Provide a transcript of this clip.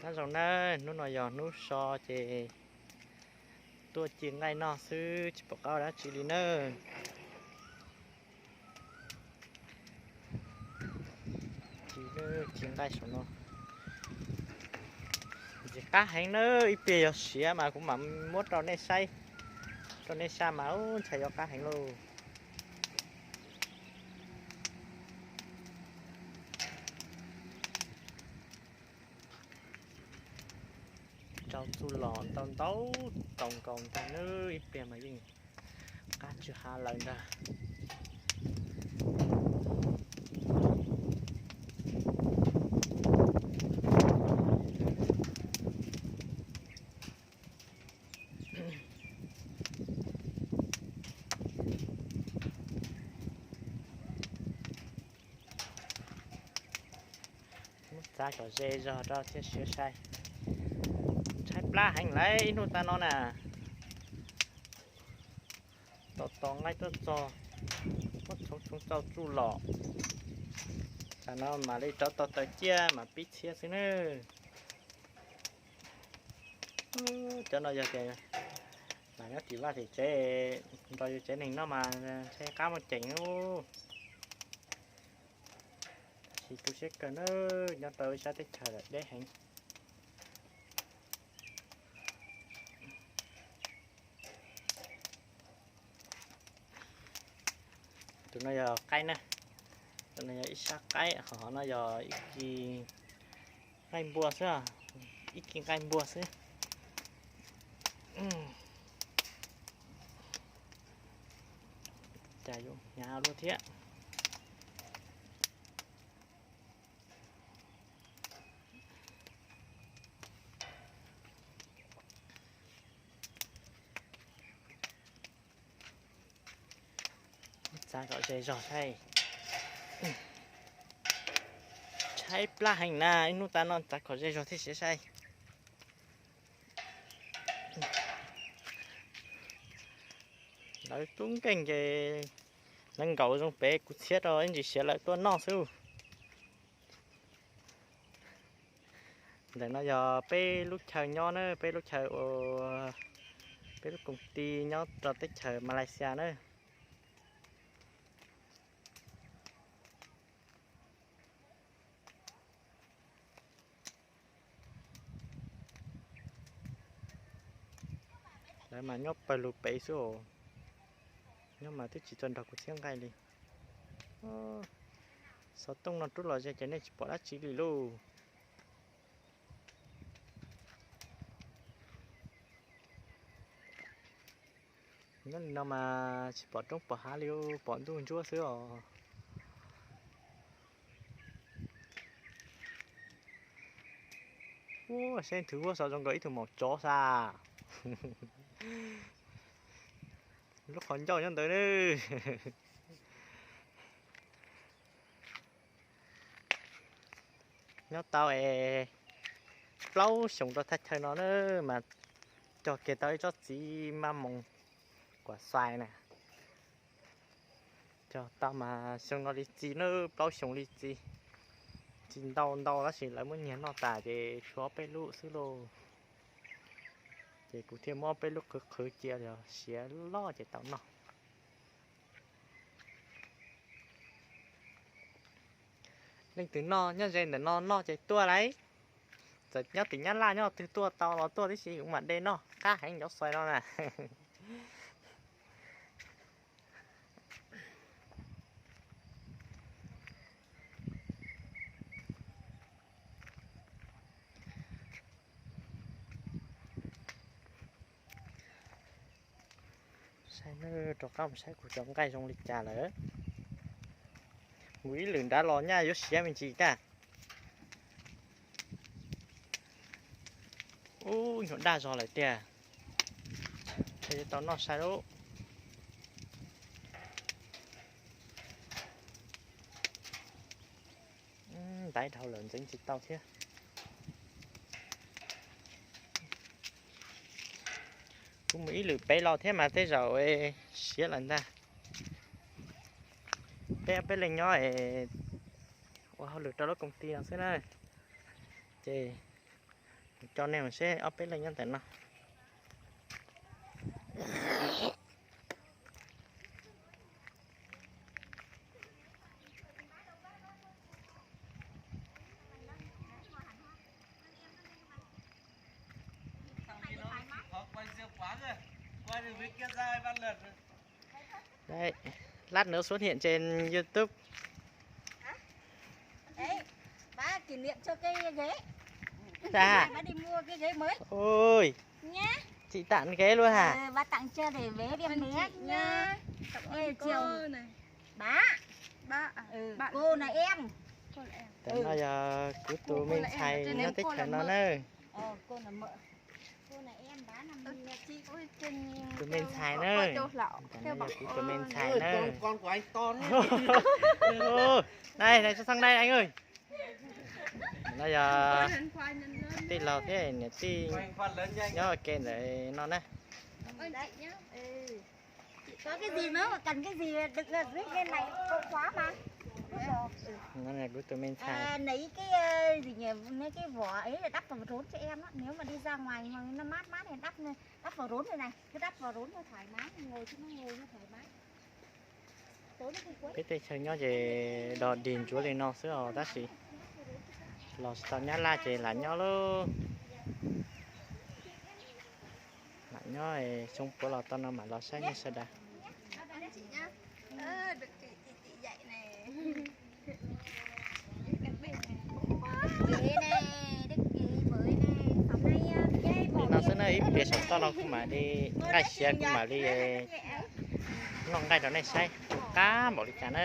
Nyob zoo nawb, hnub no yog hnub so ces tuaj ci nqaij noj xwb tsis pom qab ua dab tsi li nawb. Ci, ci nqaij saum no ntxim qab heev nawb, ib pliag yog siav mas kuv mam muab rau nej saib, rau nej saib mas ntshai yuav qab heev lauj. Rau txuj lom ntau ntau, tau nkaus ntag nawb, ib pliag mas yeej qab tsw hav lawm ntag. Muab txav kom ze zog rau thiaj siav sai. Tshaib plab heev lawm ib hnub tas no na. Tos tos nqaij tuaj txog, muab txhoov txhoov tau tsuj lom. Tam no mam li rov tau taws ciaj mam pib txhiab xwb nawb. Cov no yog tias lam nyob tim vaj tim tsev nrog yus tsev neeg noj mas ntshe qab muaj ceem ub. Tab sis tu siab kawg nawb, nyob rau ib sab teb chaws deb heev. Tus no yog qaib na, tus no yog ib sab qaib, ho no yog ib ki nqaij npua xwb, ib ki nqaij npua xwb. Cas yuav hnyav luaj thiab. Txav kom ze zog saib. Tshaib plab heev na, ib hnub tas no txav kom ze zog thiaj siav saib. Lawv tub nkeeg ces lawv nkaum zoo pem kuv txhiab rau ib ntsis siav lawv tuaj noj xwb. Ntawm no yog peb lub chaw nyob na, peb lub chaw ua, peb lub koom ti nyob rau teb chaws Malaysia na. Lawv mas nyob pawg lug pem xwb os, nyob mas twb tsis tau nrog kuv txhiab nqaij li. Xov tooj no rub los ze ces nej tsis pom dab tsi li lauj. Nyob li no mas tsis pom roob pom hav li, pom ntuj ntsuab xwb os. Ua seb nthwv huab xov zoo nkaus ib tug maum tsov xwb. Lub qhov ncauj nyob ntawd na. Nyob tau es plaub xyoos rau thaj chaw no na, mas cog kiag tau ib tsob txiv maj moos kuam xais na. Cog tau mas xyoo no li txiv na, plaub xyoos li txiv. Txiv ntau ntau tab sis lawv muab nyiag noj tas ces tshuav ob peb lub xwb lauj. Ces kuv thiaj muab ob peb lub qhwv qhwv cia los siav loj ces tau noj. Leej twg noj nyob ze ntawm no noj ces tuaj lauj. Txawm nyob tim Nyab Laj nyob twg tuaj tau los tuaj tib si, kuv mam de noj qab heev cov xais no na. Saib, rov qab mus saib kuv cov nqaij zoo li cas lawm. Mus ib lwm nrad los nyaj yuav siav me ntsis tag. Ub, nyuam daj zog lawm tiag. Ntshe yuav tau noj sai lauj. Ntaiv dhau lawm ntxeev tsis tau thiab. Kuv mus ib lwm pem los thiab mas tej zaum siav lawm ntag. Peb, peb leeg nyob es ua hauj lwm rau lub koom ti no xwb na. Ces Coj nej mus seb ob peb leej nyob ntawm no. Đấy, lát nữa xuất hiện trên YouTube. Đấy, bác kỷ niệm cho cái ghế. Dạ. Mai bác đi mua cái ghế mới. Ôi, nhá. Chị tặng ghế luôn hả? Ừ, bác tặng cho để bế em bé nhá. Cảm ơn cô. Bác. Bác à? Ừ, bác. Cô là em. Cô là em. Tụi nó giờ của tụi mình xài nó thích thằng nó nữa. Ờ, cô là mợ. Cô là em, bác là mình là chị. Ui, trên... Tụi mình xài nữa. Tụi mình xài nữa. Con, con của anh to thế. Ôi, đây, này, sao sang đây anh ơi? Nó giờ tij laug thiab niam tij nyob ke ntawm no na. Cảm ơn chị nhá. Ừ. Chị có cái gì nữa mà cần cái gì đừng là viết lên này, chìa khóa mà. Nó là của tụi mình xài. À, lấy cái ờ, gì nhỉ, lấy cái vỏ ấy là đắp vào rốn cho em á. Nếu mà đi ra ngoài mà nó mát mát thì đắp đắp vào rốn này này, cứ đắp vào rốn cho thoải mái, ngồi chứ nó ngồi cho thoải mái. Peb teb chaws nyob ces dog dig ntsuav li no xwb os, tab sis los tsis tau Nyab Laj ces lam nyob lauj. Lam nyob, xyoo puav los tau no mam los saib nej sawv daws. Li no xwb na, ib pliag saum toj no kuv mam li nqaij siav, kuv mam li noj nqaij rau nej saib, qab npaum li cas na.